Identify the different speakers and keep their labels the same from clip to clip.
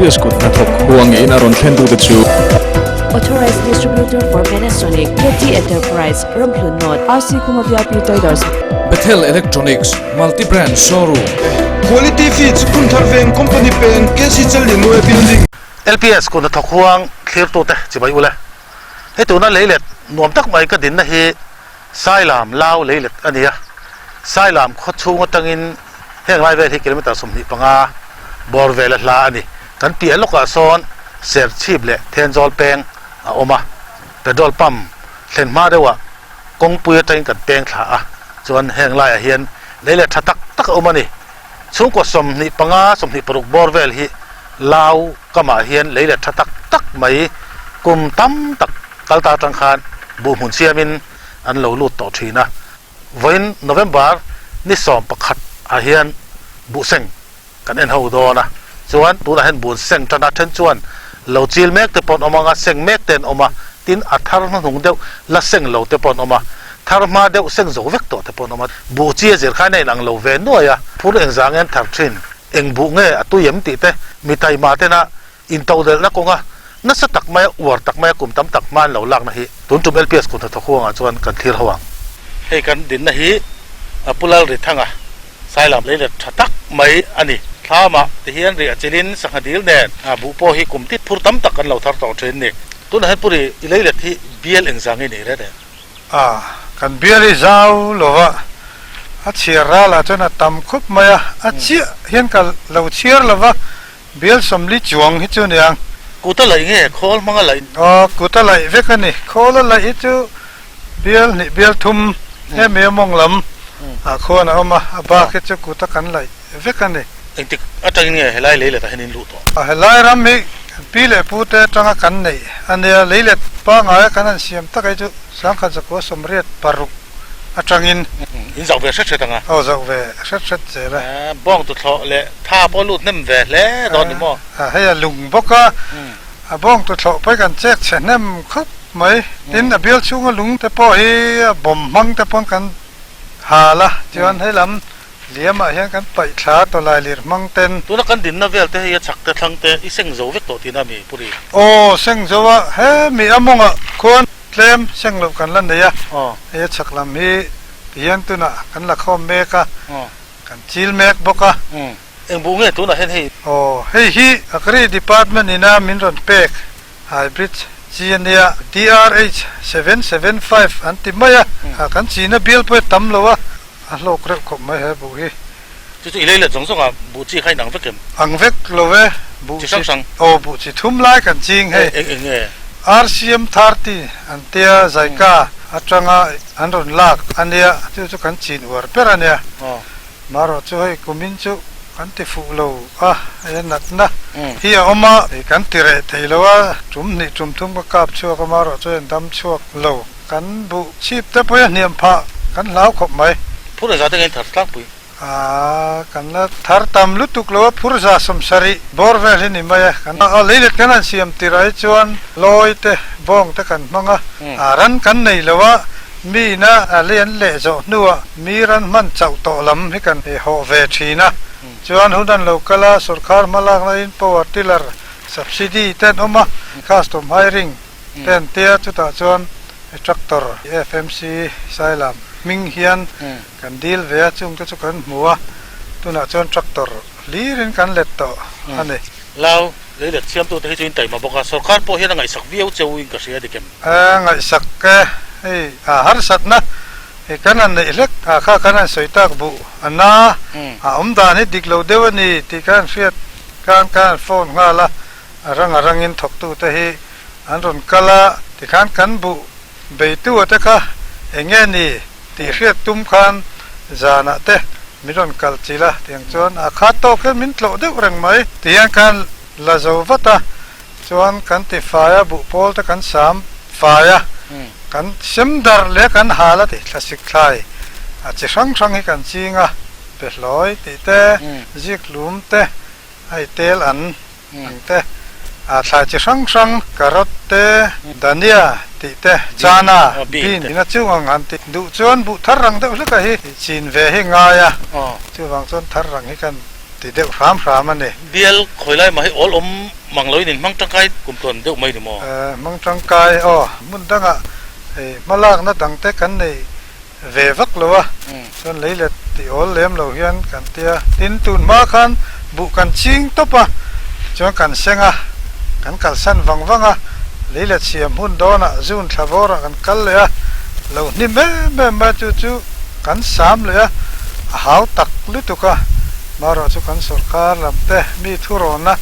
Speaker 1: LPS kut hnathawk huang in a rawn thlen tute chu.
Speaker 2: Authorized Distributor for Panasonic, KT Enterprise, Ramhlun North, RC Khuma VIP Traders.
Speaker 1: Bethel Electronics, Multi Brand Showroom.
Speaker 3: Quality Feeds, Phunthar Veng Company peng, KC Challinuai Building.
Speaker 4: LPS kut hnathawk huang thlirtute chibai ule. Hei tuna leilet nuam tak mai ka dinna hi Sailam Lau leilet a ni a, Sailam khaw chhung atangin heng lai vel hi kilometre 25 bawr vel a hla a ni. Kan piah lawkah sawn Serchhip leh Thenzawl peng a awm a, petrol pump thlen hma deuhah kawngpui atangin kan peng thla a, chuan heng laiah hian leilet tha tak tak a awm a ni. Chhungkaw 25, 26 bawr vel hi Lau kamah hian leilet tha tak tak mai kum tam tak kal ta atang khan buhhmun siamin an lo lut tawh thin a. Vawiin November ni 11 ah hian buhseng kan en ho dawn a, chuan tunah hian buhseng tan a then chuan lo chil mek te pawh an awm ang a, seng mek te an awm a, tin a thar hnuhnung deuh la seng lo te pawh an awm a, thar hma deuh seng zo vek tawh te pawh an awm a. Buh chi a zir khan a inang lo ve nuai a, phur engzah nge an thar thin, eng buh nge a tui em tih te mi taima tena Intodelhna kawnga nasa tak maia uar tak maia kum tam tak hma an lo lakna hi tun tum LPS kum hnathawk huangah chuan kan thlir ho ang. Hei kan dinna hi Pu Lalrithanga Sailam leilet tha tak mai a ni. Thlamah ti hian riah chilin sangha dil nen buh pawh hi kum tit phur tam tak kan lo thar tawh thin ni. Tunah hian Puri i leilet hi bial engzah nge ni reng?
Speaker 5: A, kan bial hi zau lova a chhiar ralah chuan a tam khup mai a, a chiah hian ka lo chhiar lova Bial 40 chuang hi chu niang.
Speaker 4: Kut a laih nge khawl hmang a laih?
Speaker 5: Aw, kut a laih vek a ni. Khawl a laih hi chu bial hnih bial thum hemi a mawng lam ah khuan a awm a, a bak hi chu kut a kan laih vek a ni.
Speaker 4: Engtik atangin nge helai leilet ah hian in luh tawh?
Speaker 5: A, helai ram hi kan pi leh pu te atanga kan neih a nia, leilet pangngai a kan han siam tak hi chu 1986 atangin.
Speaker 4: In zauh ve hret hret ang a?
Speaker 5: Aw, zauh ve hret hret zel a.
Speaker 4: Bawng tuthlawh leh tha pawh lut hnem ve hle dawn ni maw?
Speaker 5: Hei a lung bawk a, a bawng tuthlawh pawh hi kan chek chhe hnem khawp mai. Tin, a bial chhunga lung te pawh hi a bawm hmang te pawn kan hal a, chuan hei lam liamah hian kan paih thla tawlai lir hmang ten.
Speaker 4: Tuna kan dinna vel te hei a chak te thlang te i seng zo vek tawh tihna mi Puri?
Speaker 5: Aw, seng zo a, hemi a mawngah khuan Tlem seng loh kan la nei a, hei a chhak lam hi tihian tunah kan la khawm mek a, kan chil mek bawk a.
Speaker 4: Eng buh nge tunah hian hei?
Speaker 5: Aw, hei hi Agri Department ina min rawn pek hybrid chi a nia, DRH 775 an ti mai a, kan china bial pawh hi a tam lo a, a hlawk reuh khawp mai he buh hi.
Speaker 4: Chu chu i lei let zawng zawng a, buh chi kha in ang vek em?
Speaker 5: Ang vek lo e, buh chi
Speaker 4: hrang hrang.
Speaker 5: Aw, buh chi thum lai kan ching hei.
Speaker 4: Eng eng nge?
Speaker 5: RCM 30 an tia Zaika atanga an rawn lak a nia, chu chu kan chin uar ber a nia. Marawh chu hei kumin chu kan ti fuh lo a, hei a natna hi a awm a, hei kan ti reh thei lo a, tum hnih tum thum ka kap chhuak a, marawh chu hei an dam chhuak lo. Kan buh chhip te pawh hi a hniam phah kan hlau khawp mai.
Speaker 4: Phur za te ngei thar tlangpui.
Speaker 5: Aaa kan la thar tam lutuk lo a, phur 70 bawr vel hi ni mai a. Kan a leilet kan han siam tirah hi chuan lawi te bawng te kan hmang a, a ran kan nei lo a, mi ina a lei an leh zawh hnuah mi ran hman chauh tawh lam hi kan hawh ve thin a. Chuan hun an lo kal a, sorkar hmalakna in power tiller subsidy te an awm a, custom hiring te an tia chutah chuan tractor FMC Sailam hming hian kan dil ve a, chungte chu kan hmu a, tunah chuan tractor hlirin kan let tawh a ni.
Speaker 4: Lau, lei let siamtute hi chu in taima bawk a, sorkar pawh hian a ngaihsak viau cheu in ka hria dik em?
Speaker 5: A ngaihsak e, hei a harsatna hi kan han neih hlek a, kha kan han sawi tak buh a na, a awm dan hi dik lo deuh a ni tih kan han hriat khan kan han phone nghal a, A rang a rangin thawktute hi an rawn kal a, tikhan kan buh beitu te kha eng nge ni tih hriat tum khan zanah te min rawn kal chilh a, tiang chuan a khat tawk hian min tlawh deuh reng mai. Tihian khan la zo vat a, chuan kan ti fai a, buh pawl te kan sam fai a, kan sem dar leh kan hal a ti thlasik thlai a chi hrang hrang hi kan ching a, pehlawi tih te, ziklum te, hei tel an ang te, a thlai chi hrang hrang, carrot te, dania tih te, chana, bean ina chung ang han tih duh chuan buh thar rang deuh hlek a hi chin ve hi ngai a, chuvang chuan thar rang hi kan. ti deuh hram hram a ni.
Speaker 4: Bial khawi lai mah hi awl awm mang loin in hmang tangkai kum tawn deuh mai ni maw?
Speaker 5: Hmang tangkai aw, hmun dangah hei hmalakna dangte kan nei ve vak lo a, chuan lei let tih awl lem lo hian kan tia. Tin, tun hma khan buh kan ching tawp a, chuan kan seng a, kan kalsan vang vang a, lei let siam hun dawnah June thla vawrah kan kal leh a, lo hnim em em mai chu chu kan sam leh a, a hau tak lutuk a, marawh chu kan sawrkar lam te mi thurawnna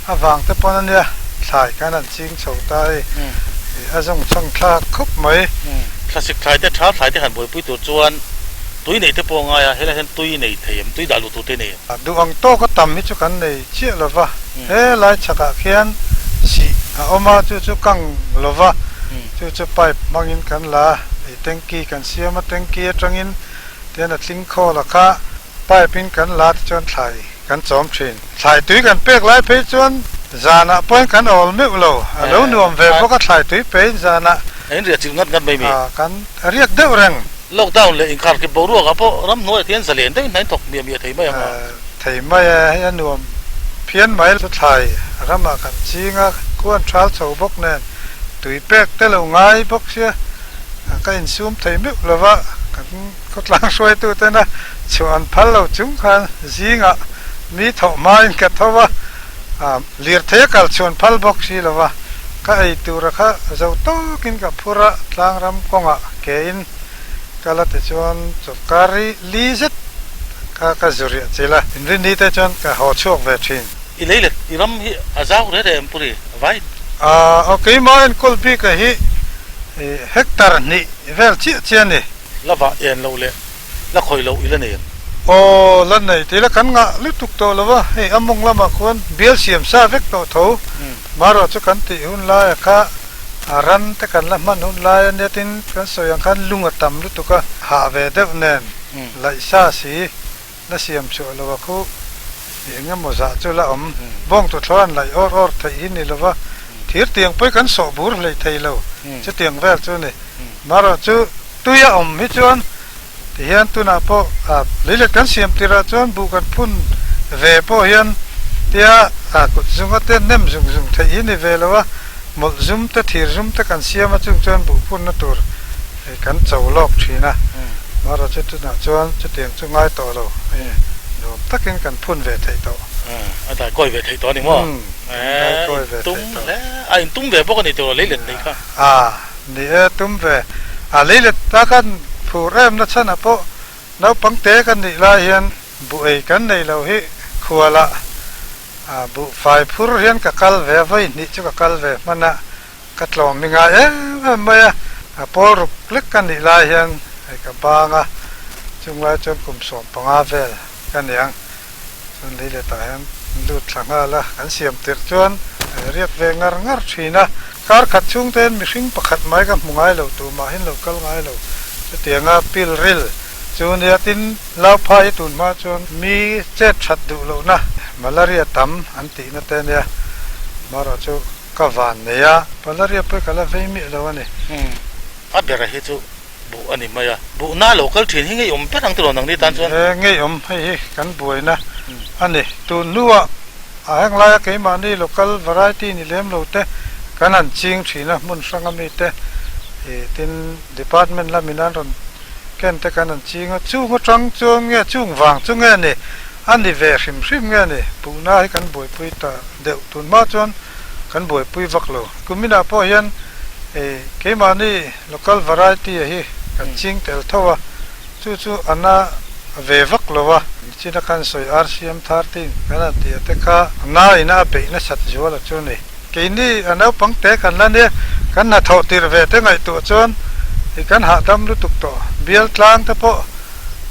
Speaker 5: avang te pawn a nia, thlai kan han ching chho ta hei, a zawng chhang thlak khawp mai.
Speaker 4: Thlasik thlai te tha thlai te han buaipui tur chuan tui neih te pawh a ngai a, helai hian tui nei thei em, tui dah luh tur te nei em?
Speaker 5: Duh ang tawk a tam hi chu kan nei chiah lo va, he lai chhakah khian sih a awm a, chu chu kang lo va, chu chu pipe hmangin kan la a, hei tanky kan siam a, tanky atangin tihian a tling khawl a kha pipe in kan la tichuan thlai kan chawm thin. Thlai tui kan pek lai phei chuan zanah pawhin kan awl meuh lo, a lo nuam ve bawk a thlai tui peiin zanah.
Speaker 4: A inriah chilh ngat ngat mai mi.
Speaker 5: Kan riak deuh reng.
Speaker 4: Lockdown leh inkharkip boruakah pawh ramhnuaiah hian zalen deuhin hna in thawk miah miah thei mai ang a.
Speaker 5: Thei mai a, hei a nuam phian mai. Chu thlai ramah kan ching a, khuan thal chho bawk nen tui pek te lo ngai bawk sia, ka insum thei meuh lo va, kan Khawtlang hruaitutena chhuah an phal lo chung khan zingah mi thawh hmain ka tho a, lirthei a kal chhuan phal bawk si lo va, ka ei tura kha zo tawkin ka phur a, tlangram kawngah kein ka la tichuan chawlhkar ri li zet kha ka zu riah chilh a, inrinni te chuan ka haw chhuak ve thin.
Speaker 4: I lei let i ram hi a zau reh reh em Puri? Vai.
Speaker 5: Aw keimah enkawl bika hi hectare hnih vel chiah chiah a ni.
Speaker 4: La vah en loh leh la khawih loh i la nei em?
Speaker 5: Aw, la nei tih la kan ngah lutuk tawh lo va, hei a mawng lamah khuan bial siam sa vek tawh tho. Marawh chu kan tih hun laia kha a ran te kan la hman hun lai a nia tin kan sawi ang khan lung a tam lutuk a, hah ve deuh nen laih sa si la siam chhuah lo a khu eng emaw zah chu la awm. Bawng tuthlawh an laih awr awr theih hi ni lo va, thir tiang pawh hi kan sawh bur hlei thei lo, chutiang vel chu a ni. Marawh chu tui a awm hi chuan tihian tunah pawh leilet kan siam tirah chuan buh kan phun ve pawh hian tia kut zunga te nem zung zung theih hi ni ve lo a, mawlh zum te thir zum te kan siam a chung chuan buh phunna tur kan cho lawk thin a. Marawh chu tunah chuan chutiang chu ngai tawh lo nuam takin kan phun ve theih tawh.
Speaker 4: A daikawi ve theih tawh a ni maw? Tum hle a intum ve bawk a ni tawh leilet nei kha.
Speaker 5: Ni e, tum ve. A leilet ta kan phur em na chhanah pawh naupang te kan nih lai hian buh ei kan nei lo hi khualah buh fai phur hian ka kal ve a, vawi hnih chu ka kal ve hman a, ka tlawm mi ngai em em mai a. A pawl ruk lek ka nih lai hian hei ka bang a, chung lai chuan kum 15 vel ka niang. Chuan leiletah hian lut thla nghal a, kan siam tirh chuan riak ve ngar ngar thin a. Kar khat chhung te hian mihring pakhat mai ka hmu ngai lo, tumah hian lo kal ngai lo. Chutianga pil ril chu nia tin Lauphai hi tun hma chuan mi chet that duh lohna malaria tam an tihna te nia. Marawh chu ka van nei a, malaria pawh hi ka la vei miah lo a ni.
Speaker 4: A bera hi chu Buh a ni mai a, buh na lo kal thin hi ngeiawm ber ang tiraw nangni tan chuan?
Speaker 5: He ngeiawm hei hi kan buaina a ni. Tun hnuah a heng laia keimahni local variety ni lem lo te kan han ching thin a, hmun hranga mite ih tin department lamin an rawn ken te kan han ching a, chung atang chuan nge chung vang chu nge ni a ni ve hrim hrim nge ni buhna hi kan buaipui ta deuh tun hma chuan kan buaipui vak lo. Kuminah pawh hian ih keimahni Local variety a hi kan ching tel tho a, chu chu a na ve vak lo a, nichina khan sawi RCM 13 kan han tih a te kha a na in a beih nasat zual a chu ni. Keini a naupang te kan la nia, kan hnathawh tirh ve te ngaihtuah chuan i kan hahdam lutuk tawh. Bial tlang te pawh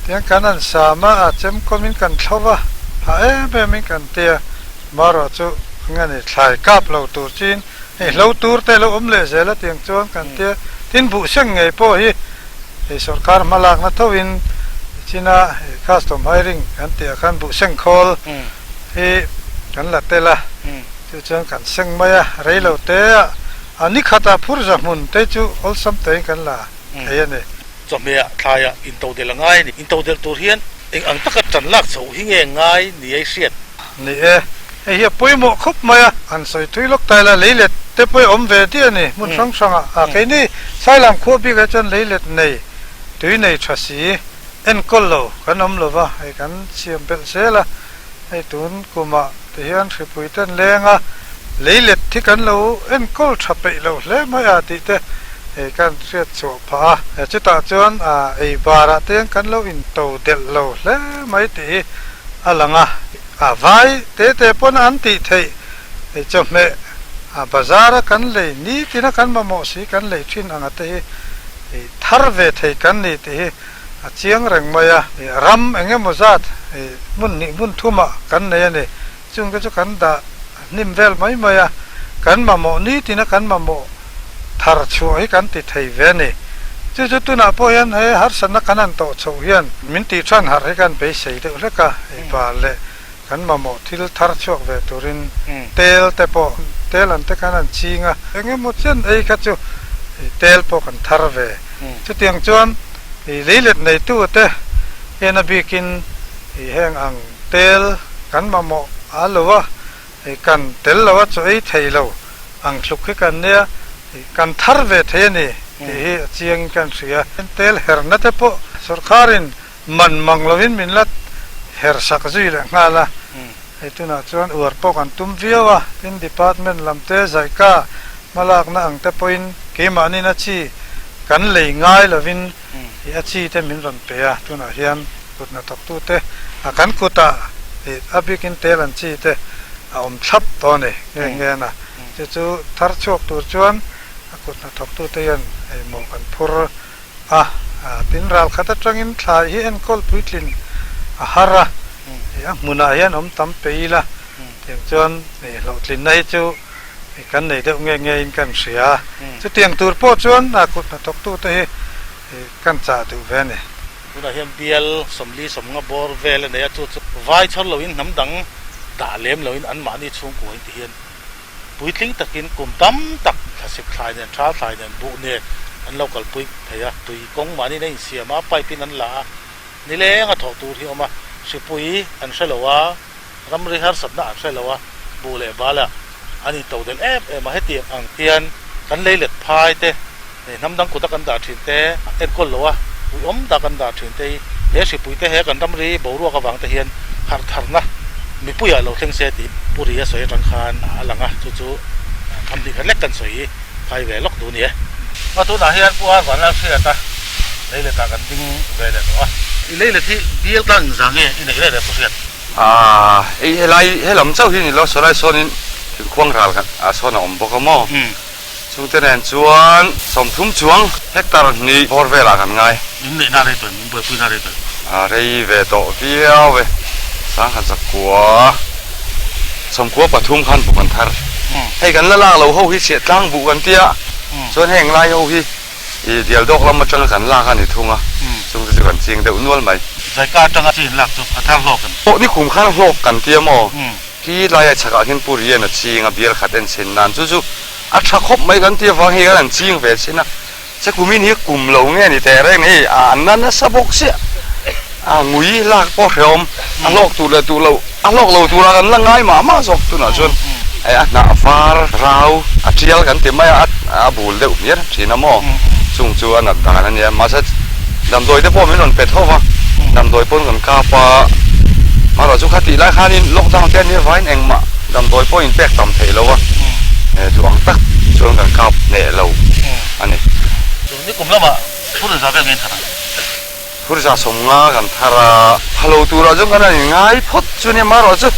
Speaker 5: tiang kan han sam a, a chemkawmin kan thlo va, hah em em in kan tia, marawh chu nge ni thlai kap lo tur chin Hei hlo tur te lo awm leh zel a tiang chuan kan tia tin buh seng ngei pawh hi hei sorkar hma lakna tho in china hei custom hiring kan tih ah khan buh seng khawl hi kan la tel a chu chuan kan seng mai a rei lo te ah a ni khat ah phur za hmun te chu awlsam te in kan la thei a ni.
Speaker 4: Chawhmeh ah thlai ah intodelh a ngai a ni. Intodelh tur hian. Eng ang taka ṭan lak chhoh hi nge ngai ni ai hriat?
Speaker 5: Ni e, hei hi a pawimawh khawp mai a, han sawi thui lawk ta ila leilet te pawh hi awm ve diah a ni hmun hrang hrangah. A keini Sailam khua bikah chuan leilet nei, tui nei tha si, enkawl lo kan awm lo va, hei kan siam belh zel a, hei tun kumah ti hian hripui ten leng a, leilet hi kan lo enkawl tha peih lo hle mai a tih te hei kan hriat chhuah phah a, chutah chuan ei barah te hian kan lo into delh lo hle mai tih hi a lang a, a vai te te pawn an tih theih hei chawhmeh a bazar a kan lei nitin a kan mamawh si kan lei thin anga te hi hei thar ve thei kan ni tih hi a chiang reng mai a, ram eng emaw zat hmun hnih hmun thumah kan nei a ni. Chung te chu kan dah hnim vel mai mai a, kan mamawh nitina kan mamawh thar chhuah hi kan ti thei ve a ni. Chu chu tunah pawh hian he harsatna kan han tawh chhoh hian min tih than harh hi kan beisei deuh hlek a, eibar leh kan mamawh thil thar chhuak ve turin tel te pawh tel an te khan an ching a, eng emaw chen ei kha chu tel pawh kan thar ve. Chutiang chuan leilet neitu te hian a bikin heng ang tel kan mamawh a lo a, kan tel lo a chaw ei thei lo ang thluk hi kan nia, kan thar ve thei a ni tih hi a chiangin kan hria. Tel herna te pawh sawrkharin man mang lovin min la her sak zui leh nghal a, hei tunah chuan uar pawh kan tum viau a, tin department lam te zaika hmalakna ang te pawhin keimahnin a chi kan lei ngai lovin i a chi te min rawn pe a, tunah hian kut hnathawktute a kan kutah i a bikin tel an chi te a awm thlap tawh a ni nghe nghe a, chu chu thar chhuak tur chuan a kut hnathawktute hian eimawh kan phur a, tin ral khat atangin thlai hi enkawl puitlin a har a, a hmunah hian awm tam pe ila tiang chuan hlawhtlinna hi chu kan nei deuh nge nge in kan hria a, chutiang tur pawh chuan kut hnathawktute hi kan chah duh ve a ni.
Speaker 4: Tunah hian bial sawmli sawmnga bawr vel a nei a, chu chu vai chhawr loin hnam dang dah lem loin anmahni chhungkua in ti hian Puitling takin kum tam tak thlasik thlai nen, thal thlai nen, buh nen an lo kalpui thei a, tui kawng mahniin a insiam a, pipe in an la a, nileng a thawh tur hi a awm a, hripui an hre lo a, ramri harsatna an hre lo a, buh leh bal ah an into del em em a, hetiang ang hian kan lei let phai te, hnam dang kuta kan dah thin te, enkawl lo a, uiawm tak kan dah thin te hi he hripui te he kan ramri boruak avang te hian harh tharna mipuiah lo thleng se tih Pu Ria sawi atang khan a lang a, chu chu tham hnih khat lek kan sawi phai ve lawk duh a ni e. A tunah hian Pu Ar Vanlal hriat a leiletah kan ding ve leh tawh a. I leilet hi bial tlang inzah nge i neih reh reh Pu Hriat?
Speaker 6: Aaa hei helai helam chauh hi ni lo sawlai sawnin thingkhuang ral khat ah sawn a awm bawk a maw? Chungte nen chuan 30 chuang hectare hnih bawr velah kan ngai.
Speaker 4: In neihna rei tawh em? In buaipuina rei tawh em?
Speaker 6: A rei ve tawh viau e. Sangha zakua 93 khan bu kan thar. Hei kan la lak lo ho hi chhiah tlang buh kan tia. Chuan heng lai ho hi i dial dawk lam atanga kan lak a ni thung a. Chungte chu kan ching deuh nual mai.
Speaker 4: Zaika atanga chi in lak chu a thar hlawk em?
Speaker 6: Pawh nikhum khan hlawk kan tia maw? Khi laia chhakah hian Pu Rian a ching a, bial khat en chhin nan chu chu a tha khawp mai kan tih avang hi kan han ching ve chhin a, che kumin hi kum lo nge ni teh reng hei a an na nasa bawk chiah a, ngui lak pawh hrehawm a hlawk tur leh tur lo a hlawk lo turah kan la ngai mah mah zawk tunah chuan hei a hnah var rau a tial kan ti mai a, a bul deuh hmiar thin a maw chung chu a nat dan a nia mahse damdawi te pawh min rawn pe tho va damdawi pawn kan kap a marawh chu khatih lai khanin lockdown te a nia vaiin engmah damdawi pawh in pek tam theih lo a duh ang tak chuan kan kap hneh lo a ni.
Speaker 4: Chu ni kum lamah Phurza vel nge in thar a?
Speaker 6: Phurza 50 kan thar a, phalo turah chuan kan han inngai phawt chu nia marawh chu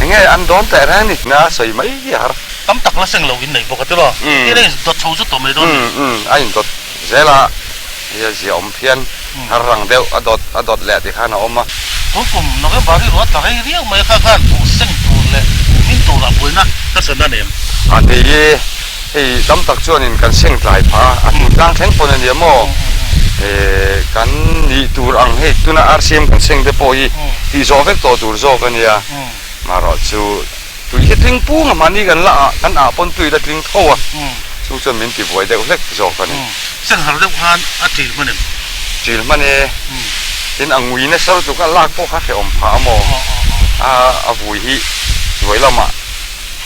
Speaker 6: enge an dawn teh reng ni na sawi mai hi a har.
Speaker 4: Tam tak la seng lo in nei bawk a tiraw? Tir a in dawt chho zut tawh mai dawn ni.
Speaker 6: Umm a in dawt zel a, hei a zia awm phian, har rang deuh a dawt a dawt leh tikhan a awm a.
Speaker 4: Tun kum November hi ruah tla rei riau mai a kha khan buh seng tur leh buh hming turah buaina harsatna a nei em?
Speaker 6: A nei e, hei tam tak chuanin kan seng tlai phah a, a thingtlang thleng pawn a nia maw? Kan nih tur ang hei tuna RCM kan seng te pawh hi tih zawh vek tawh tur zawk a nia, marawh chu Tui hi tling pung a mahni kan la ah kan ah pawn tui la tling tho a, chung chuan min ti buai deuh hlek zawk a ni.
Speaker 4: Sanghar deuh khan a ṭil hman em?
Speaker 6: Ṭil hman e. Tin a ngui nasa lutuk a lak pawh kha hrehawm phah a maw? A a vui hi hnuai lamah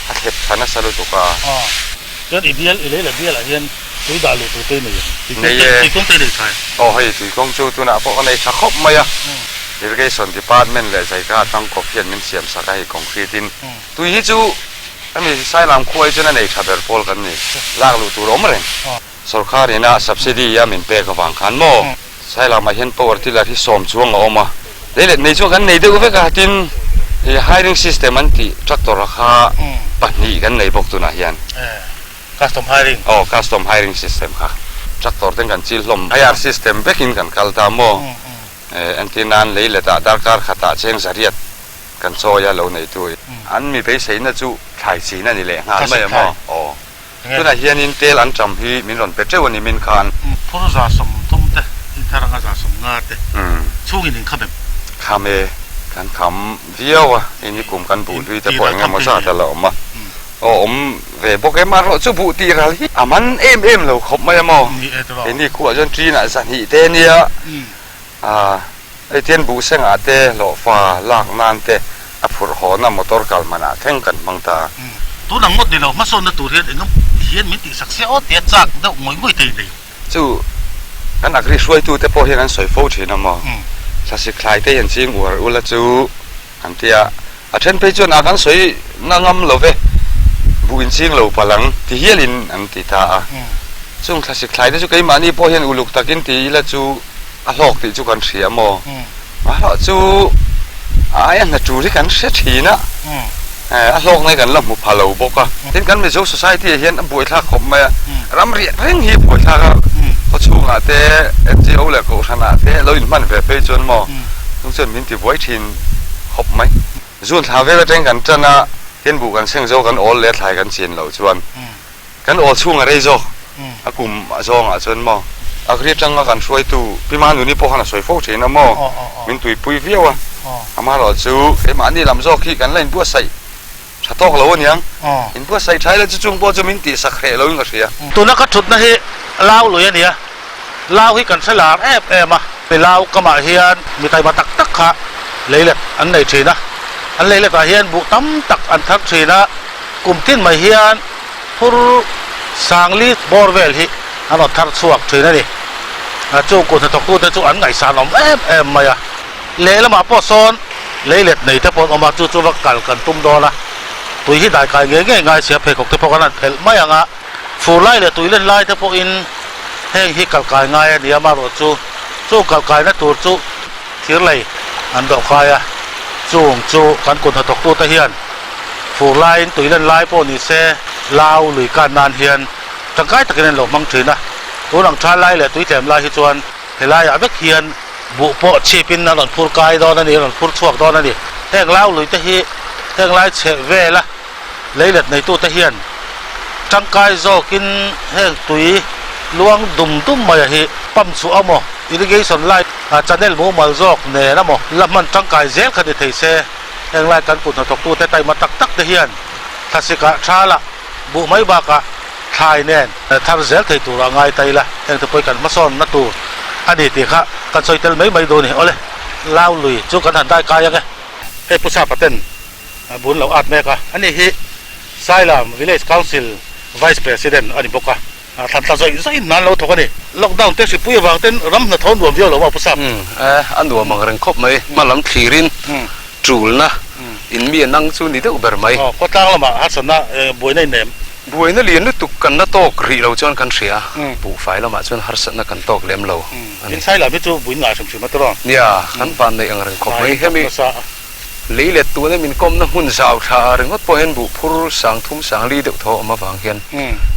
Speaker 6: a thlep tha nasa lutuk a.
Speaker 4: Chuan i bial i lei leh bialah hian tui dah luh tur te i nei em?
Speaker 6: Nei e.
Speaker 4: Tuikawng te i nei tha em?
Speaker 6: Aw hei tuikawng chu tunah pawh ka nei tha khawp mai a. Irrigation department leh Zaika atang kawp hian min siam sak a hei concrete in. Tui hi chu hemi Sailam khua hi chuan a nei tha ber pawl kan ni. Lak luh tur a awm reng. Sorkar ina subsidy a min pek avang khan maw Sailamah hian power tiller hi sawm chuang a awm a, lei let nei chuan kan nei deuh vek a, tin hiring system an tih tractor a kha pahnih kan nei bawk tunah hian.
Speaker 4: Custom hiring.
Speaker 6: Aw custom hiring system kha tractor ten kan chil hlawm hire system vekin kan kal ta maw, entir nan lei letah darkar khatah cheng zariat kan chawi a lo neitu an mi beiseina chu thlai chin a ni leh nghal mai a maw aw. Tunah hianin tel an ṭam hi min rawn pe ṭeuh a ni min khan.
Speaker 4: Phur 130 te, inthar anga 150 te chhungin in kham em?
Speaker 6: Kham e, kan kham viau a, hei ni kum kan buh hlui te pawh eng emaw zat a la awm a, aw awm ve bawk em a rawh chu buh tih ral hi a man em em lo khawp mai a maw? Hei ni khuah chuan ṭinah zahnih te nia, a hei tian buh sengah te hlawhfa lak nan te a phurh hawna motor kal manah thleng kan hmang ta.
Speaker 4: Tun ang ngawt ni lo, hmasawnna tur hian engam hian min tihsak sia aw tia chak deuh ngawih ngawih thei nei.
Speaker 6: Chu kan agri hruaitute pawh hian an sawi fo thin a maw? Thlasik thlai te hian ching uar ula chu an ti a, a then phei chuan a kan sawi na ngam lo ve, buh in ching lo palh ang ti hialin an ti ta a. Chung thlasik thlai te chu keimahni pawh hian uluk takin ti ila chu a hlawk tih chu kan hria maw? Amaherawh chu a aia hna tur hi kan hre thin a, a hlawkna hi kan la hmu pha lo bawk a. Tin, kan Mizo society ah hian a buaithlak khawp mai a, ram riah reng hi buaithlak a, khaw chhungah te, NGO leh kohhranah te lo inhman ve phei chuan maw, chung chuan min ti buai thin khawp mai. Zun thla vel atangin kan tan a, tin buh kan seng zo kan awl leh a thlai kan chin loh chuan Kan awl chhung a rei zawk a kum a zawngah chuan maw Agri atanga kan hruaitu Pi Manuni pawh khan a sawi fo thin a maw min tuipui viau a, amaherawh chu keimahni lam zawk hi kan la inbuatsaih tha tawk lo aniang, inbuatsaih tha ila chu chung pawh chu min tihsak hreh loin ka hria.
Speaker 4: Tuna ka thutna hi Lau lui a nia, Lau hi kan hre lar em em a, Lau kamah hian mi taima tak tak kha leilet an nei thin a, an leiletah hian buh tam tak an thar thin a, kum tin mai hian Phur Sangli bawr vel hi an rawn thar chhuak thin a ni. Chung kut hnathawktute chu an ngaihsan awm em em mai a. Lehlamah pawh sawn leilet nei te pawh an awm a, chu chu va kal kan tum dawn a. Tui hi daikai ngei ngei ngai sia pheikhawk te pawh kan han phelh mai ang a. Fur lai leh tui len lai te pawhin heng hi kalkai ngai a ni a, amaherawhchu chung kalkaina tur chu thirlei an dawhkai a, chung chu kan kut hnathawktute hian Fur laiin tui len lai pawh ni se lau lui kan nan hian tangkai takin an lo hmang thin a, tun ang tha lai leh tui tlem lai hi chuan helaiah vek hian buh pawh chhipin an rawn phur kai dawn a ni, an rawn phur chhuak dawn a ni. Heng lau lui te hi heng lai chheh vela leilet neitute hian tangkai zawkin heng tui luang dum dum maia hi pump chhuah amaw, irrigation line channel mumal zawk nen amaw la hman tangkai zel kha ni thei se. Henglai kan kut hnathawktute taima tak tak te hian thlasik ah tha lah buh mai bakah thlai nen thar zel thei tur a ngai ta ila, hengte pawh hi kan hmasawn na tur a ni tih kha kan sawi tel mai mai dawn i. Awle, Lau lui chu kan han dai kai ang e. Hei Pu Sapa ten bun lo at mek a, ani hi Sailam Village Council Vice President a ni bawk a. Thlan tla zawih zawih in an lo thawk a ni. Lockdown te hripui avang ten ram hnathawh nuam viau lo a Pu Sap.
Speaker 7: Umm e, a nuam ang reng khawp mai. Hma lam thlirin tulna in mi a nang chu ni deuh ber mai.
Speaker 4: Aw, khawtlang lamah harsatna buaina in nem.
Speaker 7: Buaina lian lutuk kan la tawk rih lo chuan kan hria. Buhfai lamah chuan harsatna kan tawk lem lo
Speaker 4: a ni. In sai lam hi chu buin ngah hrim hrim a tiraw?
Speaker 7: Nia, kan van neih ang reng khawp mai. Hemi. Lei let tuna min kawmna hmun zau thla ringawt pawh hian buh phur 3000 4000 deuh tho a awm avang hian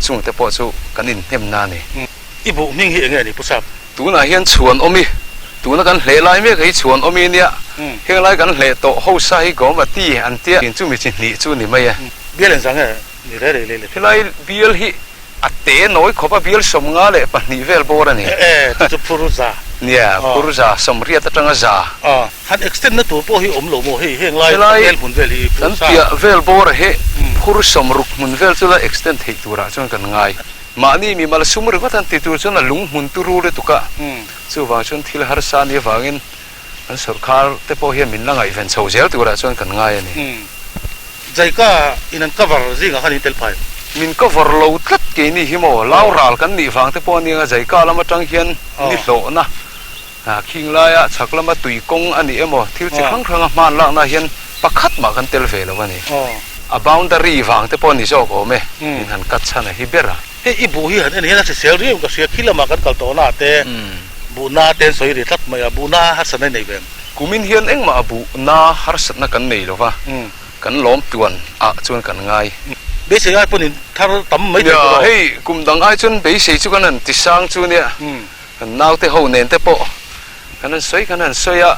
Speaker 7: chungte pawh chu kan inhnemna a ni.
Speaker 4: I buh hming hi enge a ni Pu Sap?
Speaker 7: Tunah hian chhuan awm i, tuna kan hleh lai mek hi chhuan awm i nia, heng lai kan hleh tawh ho sa hi Gomati an tia, chumi chi hnih chu ni mai e.
Speaker 4: Bial engzah nge ni rei rei lei let?
Speaker 7: Helai bial hi A te nawi khawp a bial 52 vel bawr a ni.
Speaker 4: E, chu chu phur za.
Speaker 7: Nia, phur za, 80 atanga za.
Speaker 4: A, han extend na tur pawh hi awm lo maw hei, heng lai vel hmun vel hi phur sa.
Speaker 7: Kan piah vel bawr a he phur 60 hmun vel chu la extend theih turah chuan kan ngai. Mahni mimal sum ringawt han ti tur chuan a lung hmun turu lutuk a, chuvang chuan thil harsa nih avangin. Kan sawrkar te pawh hian min la ngaihven chho zel turah chuan kan ngai a ni.
Speaker 4: Jaika in an cover zingah khan in tel phai.
Speaker 7: Min cover lo tlat keini hi maw, lau ral kan nih vang te pawh a nia Jaika lam atang hian ni hlawhna khing laia chhak lama tui kawng a ni emaw thil chi hrang hranga hman lakna hian pakhat mah kan tel ve lo a ni. A boundary vang te pawh a ni zawk awm e, min han cut chhan a hi ber a.
Speaker 4: Hei i buh hi han en hian a hrisel riau ka hria, khi lamah kan kal tawhna ah te buhna te an sawi ri tlat mai a, buhna harsatna i nei ve em?
Speaker 7: Kumin hian engmah a buhna harsatna kan nei lo va, kan lawm tuan ah chuan kan ngai.
Speaker 4: Beisei ai pawhin thar tam mai thei
Speaker 7: tawh lo. Hei kum dang ai chuan beisei chu kan han ti sang chu nia, kan naute ho nen te pawh kan han sawi kan han sawi a,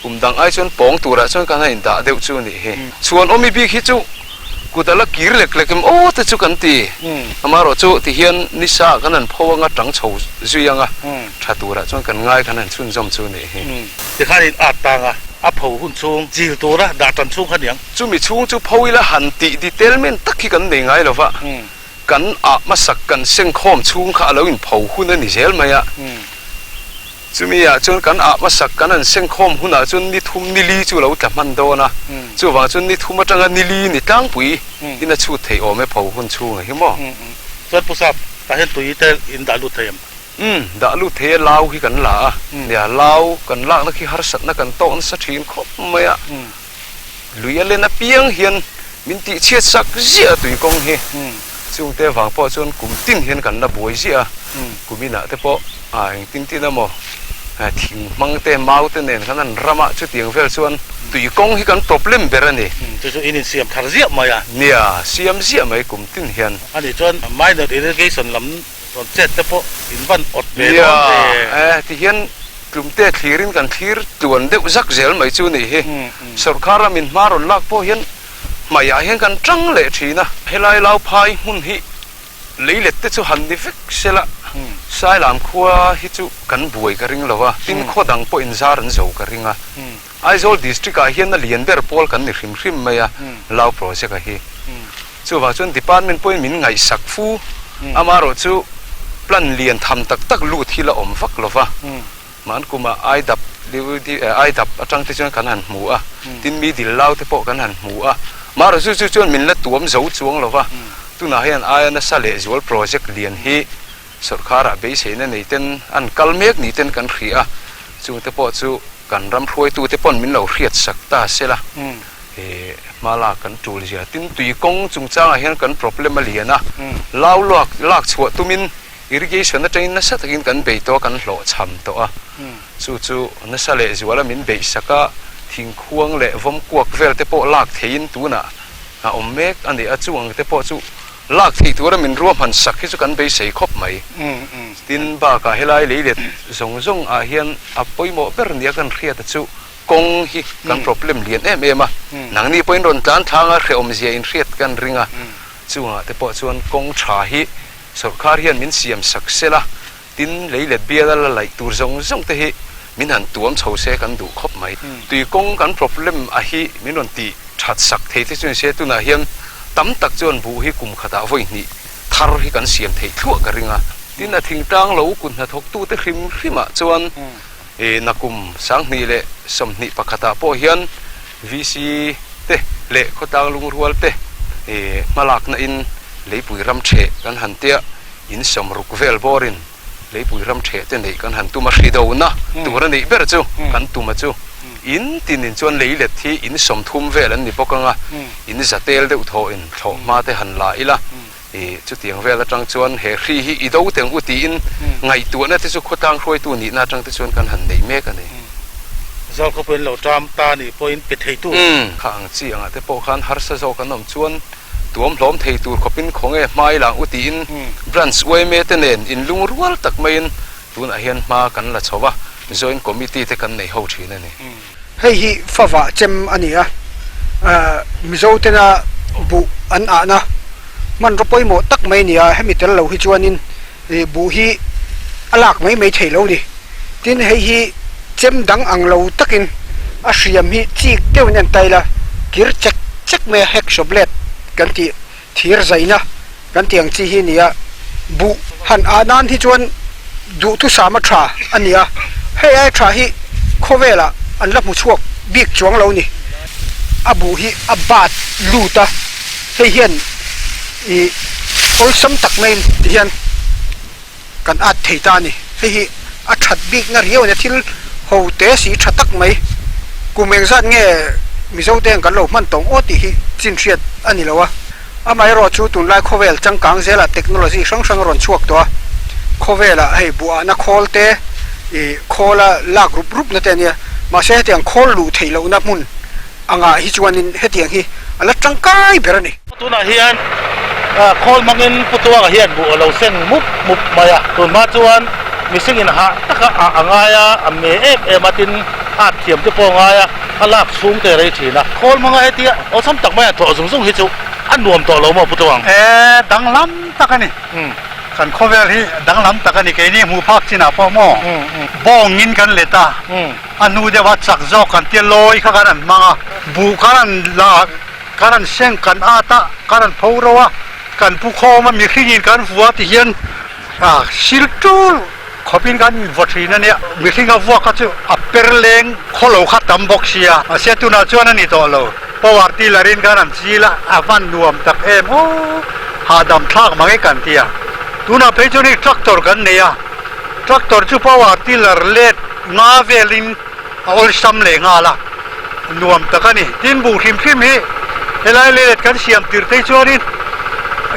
Speaker 7: Kum dang ai chuan pawng turah chuan kan han indah deuh chu nih hi. Chhuan awmi bik hi chu kut a la kir lek lek em aw te chu kan ti. Amaherawh chu ti hian nisa kan han pho anga tang chho zui anga tha turah chuan kan ngai kan han chhunzawm chu nih hi.
Speaker 4: Tikhan in at tang a, a pho hun chhung chil tura dah tan chhung kha niang.
Speaker 7: Chumi chhung chu pho ila han tih detail men tak hi kan nei ngai lo va, kan ah hmasak kan sengkhawm chhung kha a lo inpho hun a ni zel mai a. Chumi ah chuan kan ah hmasak kan han sengkhawm hunah chuan ni thum ni li chu lo tla hman dawn a, chuvang chuan ni thum atanga ni li ni tlangpui in a chhut theih awm e pho hun chhungah hi maw.
Speaker 4: Chuan Pu Sap, tah hian tui te in dah lut thei em?
Speaker 7: Umm, dah lut thei e, lau hi kan la a, nia lau kan lakna khi harsatna kan tawk nasa thin khawp mai a, lui a len apiang hian min tihchhiat sak ziah a tui kawng hi, chungte vang pawh chuan kum tin hian kan la buai ziah a, kum inah te pawh ah engtin tin emaw thing hmang te mau te nen khan an ram a, chutiang vel chuan tui kawng hi kan problem ber a ni.
Speaker 4: Chu chu in insiam thar ziah mai a.
Speaker 7: Nia, siam ziah mai kum tin hian.
Speaker 4: Ani chuan minor irrigation lam rawn chet te pawh in van awt ve dawn ve.
Speaker 7: Nia, eh tihian tlumte thlirin kan thlir tluan deuh zak zel mai chu nih hi. Sawrkar ram in hma rawn lak pawh hian hmaiah hian kan tang leh thin a. Helai Lauphai hmun hi leilet te chu han ni vek sela, Sailam khua hi chu kan buai ka ring lo a, tin khaw dang pawh in zar an zo ka ring a. Aizawl district ah hian a lian ber pawl kan ni hrim hrim mai a, Lau project a hi. Chuvang chuan department pawhin min ngaihsak fu, amaherawh chu plan lian tham tak tak lut hi la awm vak lo va. Hman kumah Aidap Aidap atang te chuan kan han hmu a, tin mi dil lau te pawh kan han hmu a. Amaherawh chu chu chuan min la tuam zo chuang lo va, tunah hian aia nasa lehzual project lian hi sawrkharah beiseina nei ten an kal mek ni ten kan hria a, chungte pawh chu kan ram hruaitute pawn min lo hriatsak ta sela. He hma lak kan tul zia tin tui kawng chungchangah hian kan problem a lian a, lau luak lak chhuah tumin irrigation atangin nasa takin kan bei tawh a, kan hlawh chham tawh a, chu chu nasa leh zuala min beih sak a, thingkhuang leh vawmkuak vel te pawh lak theihin tunah a awm mek a ni a, chu ang te pawh chu lak theih tura min ruahman sak hi chu kan beisei khawp mai. Tin bakah helai leilet zawng zawng ah hian a pawimawh ber nia kan hriat a chu Kawng hi kan problem lian em em a, nangni pawhin rawn tlan thlang a hrehawmzia in hriat kan ring a, chungah te pawh chuan kawng tha hi sawrkar hian min siam sak sel a, tin lei let bial a la laih tur zawng zawng te hi min han tuam chho se kan duh khawp mai. Tui kawng kan problem a hi min rawn tih that sak thei te chuan se tunah hian tam tak chuan buh hi kum khatah vawi hnih thar hi kan siam theih thluah ka ring a, tin a thingtlang lo kut hnathawk tute hrim hrimah chuan Nakum 2021 ah pawh hian VC te leh khawtlang lungrual te hmalakna in leipui ram theh kan han tia in sawmruk vel bawrin leipui ram theh te neih kan han tum a hridona tur a neih ber chu kan tum a chu in tinin chuan leilet hi in 30 vel an ni bawk anga in zatel deuh thaw in thlawhhma te han la ila. I chutiang vel atang chuan he hri hi i do teng u tiin ngaihtuahna te chu khawtlang hruaitu nihna atang te chuan kan han nei mek a ni.
Speaker 4: Zal khaw pawhin lo ṭam ta nih pawhin pe theitu.
Speaker 7: Kha ang chi angah te pawh khan harsa zawk an awm chuan tuam hlawm thei tur khawpin khawnge hma i lang u tiin Branch yma te nen inlungrual tak maiin tunah hian hma kan la chho va, Joint Committee te kan nei ho thin a ni.
Speaker 8: Hei hi favah chem a ni a, Mizo tena buh an ahna hmanraw pawimawh tak mai a ni a, hemi tel lo hi chuanin buh hi a lak mai mai thei lo a ni. Tin, hei hi chem dang ang lo takin a hriam hi chik deuhin a en tail a, kir chek chek mai a, hacksaw blade kan tih thir zaina kan tih ang chi hi a ni a, buh han ah nan hi chuan duhthusam a tha a ni a, hei ai tha hi khawvelah an la hmu chhuak bik chuang lo ni. A buh hi a bat lut a, hei hian ih awlsam tak maiin ti hian kan at thei ta a ni. Hei hi a that bikna riau a nia, thil ho te si tha tak mai. Kum engzat nge Mizo te kan lo hman tawng aw tih hi chin hriat a ni lo a. Amaherawh chu tunlai khawvel changkang zelah technology hrang hrang a rawn chhuak tawh a, khawvelah hei buahna khawl te ih khawla lak rup rup na te a nia, mahse hetiang khawl luh theih lohna hmun angah hi chuanin hetiang hi a la tangkai ber a ni.
Speaker 4: Tunah hian khawl hmangin Pu Tuanga hian buh a lo seng mup mup mai a, tunhma chuan mihringin hah taka ah a ngai a, a me em em a tin at thiam te pawh a ngai a. A lak chhung te rei thin a. Khawl hmanga hetia awlsam tak maia thawh zung zung hi chu a nuam tawh lo maw Pu Tuang?
Speaker 5: E, danglam tak a ni. Kan khawvel hi danglam tak a ni. Keini hmuh phak chinah pawh maw bawngin kan let a, a hnu deuha chak zawk kan tia lawi kha kan han hmang a, buh kan han la, kan han seng kan at a, kan han pho ro a, kan pu khawm a, mihringin kan vua ti hian a sil tul. Khawpin kan invaw thin a nia, mihring a vuak kha chu a per leng khaw lo kha tam bawk sia, mahse tunah chuan a ni tawh lo. Power tiller in khan an chil a, a van nuam tak em aw, hahdam thlak mang e kan ti a. Tunah phei chuan hei tractor kan nei a, tractor chu power tiller let nga velin a awlsam leh nghal a, nuam tak a ni. Tin buh hrim hrim hi helai leilet kan siam tir phei chuanin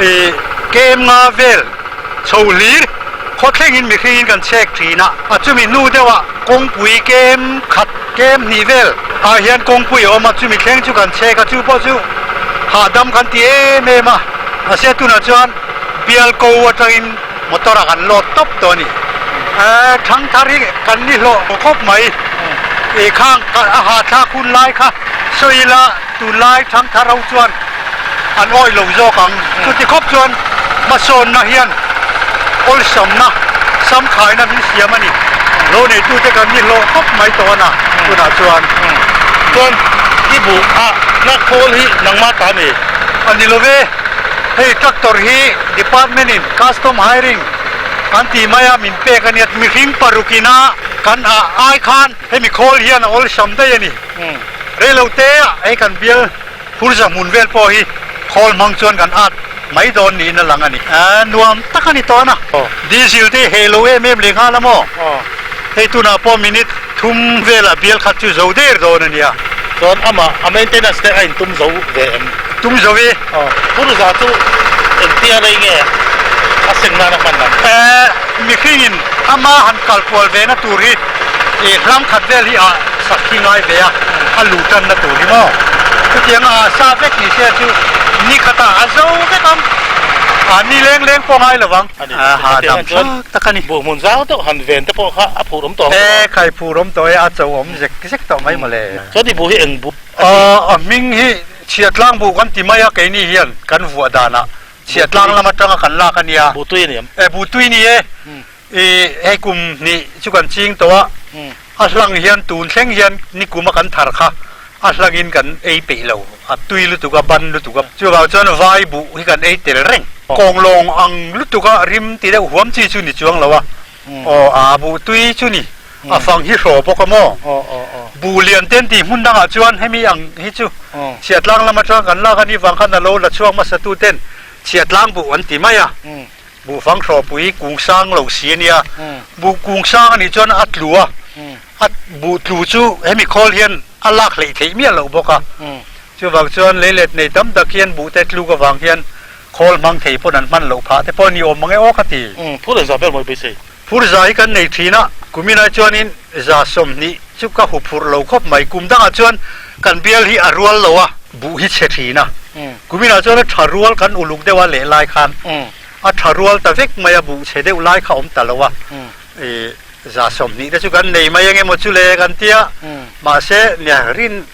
Speaker 5: ih kem nga vel chho hlir khawthlengin mihringin kan chhek thin a, a chumi hnu deuhah kawngpui kem khat kem hnih vel ah hian kawngpui a awm a, chumi thleng chu kan chhek a, chu pawh chu hahdam kan ti em em a, mahse tunah chuan bial ko atangin motor ah kan load tawp tawh a ni. Thangthar hi kan ni hlawh khawp mai, ih khang a hahthlak hun lai kha sawi ila tunlai thangthar ho chuan an awih lo zawk ang. Chuti khawp chuan hmasawnna hian awlsamna, samkhaina min siam a ni. Lo neitute kan ni hlawh khawp mai tawh a na tunah chuan.
Speaker 4: Chuan i buh a na khawl hi nangmah ta ni?
Speaker 5: A ni lo ve. Hei tractor hi department in custom hiring an tih mai a min pek a nia. Mihring paruk ina kan ah ai khan hemi khawl hian a awlsam daih a ni. Reilote ah hei kan bial Phurza hmun vel pawh hi khawl hmang chuan kan at mai dawn niin a lang a ni. Nuam tak a ni tawn a, diesel te heh lo em em leh nghal a maw? Hei tunah pawh minute thum velah bial khat chu zo der dawn a nia.
Speaker 4: Chuan amah a maintenance te a intum zo ve em?
Speaker 5: Tum zo e.
Speaker 4: Phurza chu engtia rei nge a seng nan a hman ang?
Speaker 5: Mihringin ama han kal kual ve na tur hi ih hlam khat vel hi ah sak hi ngai ve a, a luh tan na tur hi maw? Chutiang a ah sa vek ni se chu ni khatah a zo vek ang, ah ni leng leng pawh ngai lo vang. Hahdam thlak tak a ni.
Speaker 4: Buh hmun zau deuh han ven te pawh kha a phur awm tawh ang.
Speaker 5: E khai phur awm tawh e, a cho awm zek zek tawh mai mawle.
Speaker 4: Chuan i buh hi eng buh
Speaker 5: a ni? A hming hi Chhiahtlang buh kan ti mai a keini hian kan vuah danah Chhiahtlang lam atanga kan lak a nia.
Speaker 4: Buh tui a ni em?
Speaker 5: E, buh tui ni e. I hei kum hnih chu kan ching tawh a, a hlang hian tun thleng hian nikum a kan thar kha a hlangin kan ei peih lo, a tui lutuk a, ban lutuk a. Chuvang chuan vai buh hi kan ei tel reng. Kawnglawng ang lutuk a rim ti deuh huam chi chu ni chuang lo a. Aw, a buh tui chu ni. A fang hi hraw bawk a maw? Buh lian te an tih hmun dangah chuan hemi ang hi chu Chhiahtlang lam atang kan lak a nih vang khan a lo la chhuak hmasa tu ten Chhiahtlang buh an ti mai a. Buh fang hrawpui kung sang lo si a nia. Buh kung sang a nih chuan a tlu a, a buh tlu chu hemi khawl hian a lak hleih theih miah loh bawk a. Chuvang chuan leilet nei tam tak hian buh te tluk avang hian Khawl hmang thei pawn an hman loh phah te pawh ni awm mang e aw ka ti.
Speaker 4: Phur leh za vel mawi beisei.
Speaker 5: Phur za hi kan nei thin a, kumin ai chuanin za 20 chu ka hu phurh lo khawp mai. Kum dangah chuan kan bial hi a rual lo a, buh hi chhe thin a. Kuminah chuan a tha rual kan uluk deuh a leh lai khan a tha rual ta vek mai a, buh chhe deuh lai kha awm ta lo a. Za 20 te chu kan nei mai eng emaw chu le kan tia, mahse nia rin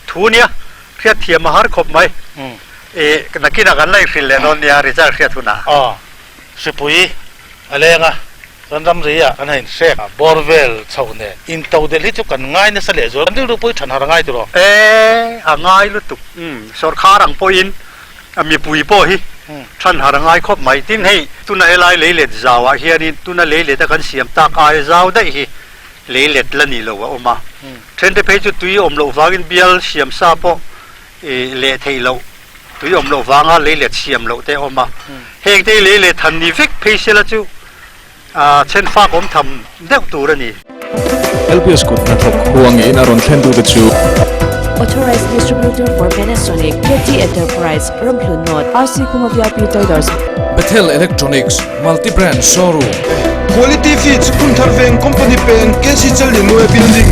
Speaker 5: Thu nia, hriat thiam a har khawp mai. I nakinah kan la inhrilh leh dawn nia, result hriat hunah.
Speaker 4: Aw, hripui a leng a, chuan ramri ah kan han inhrek a, bawr vel chho nen into delh hi chu kan ngai nasa leh zual, kan rilru pawh hi than har a ngai tiraw?
Speaker 5: E, a ngai lutuk. Umm, sawrkhar ang pawhin mipui pawh hi than har a ngai khawp mai. Tin hei, tuna helai leilet zauah hianin tuna leilet a kan siam tak aia zau daih hi leilet la ni lo a awm a.
Speaker 9: Thente phei chu tui awm loh vangin bial siam sa pawh leh theih loh, tui awm loh vanga lei let siam loh te a awm a. Heng te hi lei let han ni vek phei sela chu Chen fak awm tham deuh tur a ni.
Speaker 1: LPS kut hnathawk huang in a rawn thlen tute chu.
Speaker 2: Authorized Distributor for Panasonic, KT Enterprise, Ramhlun North, RC Khuma VIP Traders.
Speaker 1: Bethel Electronics, Multi Brand Showroom.
Speaker 3: Quality Feeds, Phunthar Veng Company Peng, KC Challinuai Building.